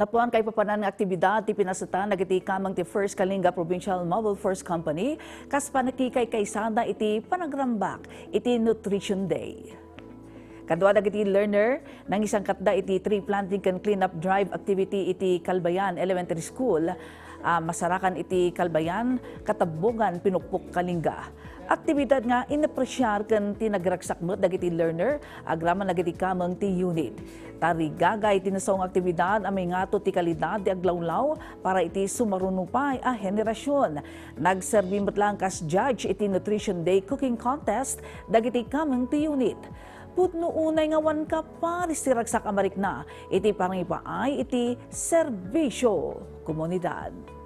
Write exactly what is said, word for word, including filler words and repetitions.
Napuan kaipapanan nga aktibidad ti pinasetan dagiti kameng ti First Kalinga Provincial Mobile Force Company kas pannakikaykaysada iti panagrambak iti Nutrition Day. Kadua dagiti learner, nangisangkatda iti tree planting ken cleanup drive activity iti Kalbayan Elementary School, a masarakan iti Kalbayan, Katabbogan, Pinukpok, Kalinga. Aktibidad nga inapresiar ken ti nagragsak met dagiti learner agraman dagiti kameng ti unit. Tarigagay ti nasao nga aktibidad a maingato ti kalidad ti aglawlaw para iti sumaruno pay a henerasyon. Nagserbi met laeng kas judge iti Nutrition Day Cooking Contest dagiti kameng ti unit. Pudno unay nga awan kaparis ti ragsak a marikna iti pangipaay iti serbisyo komunidad.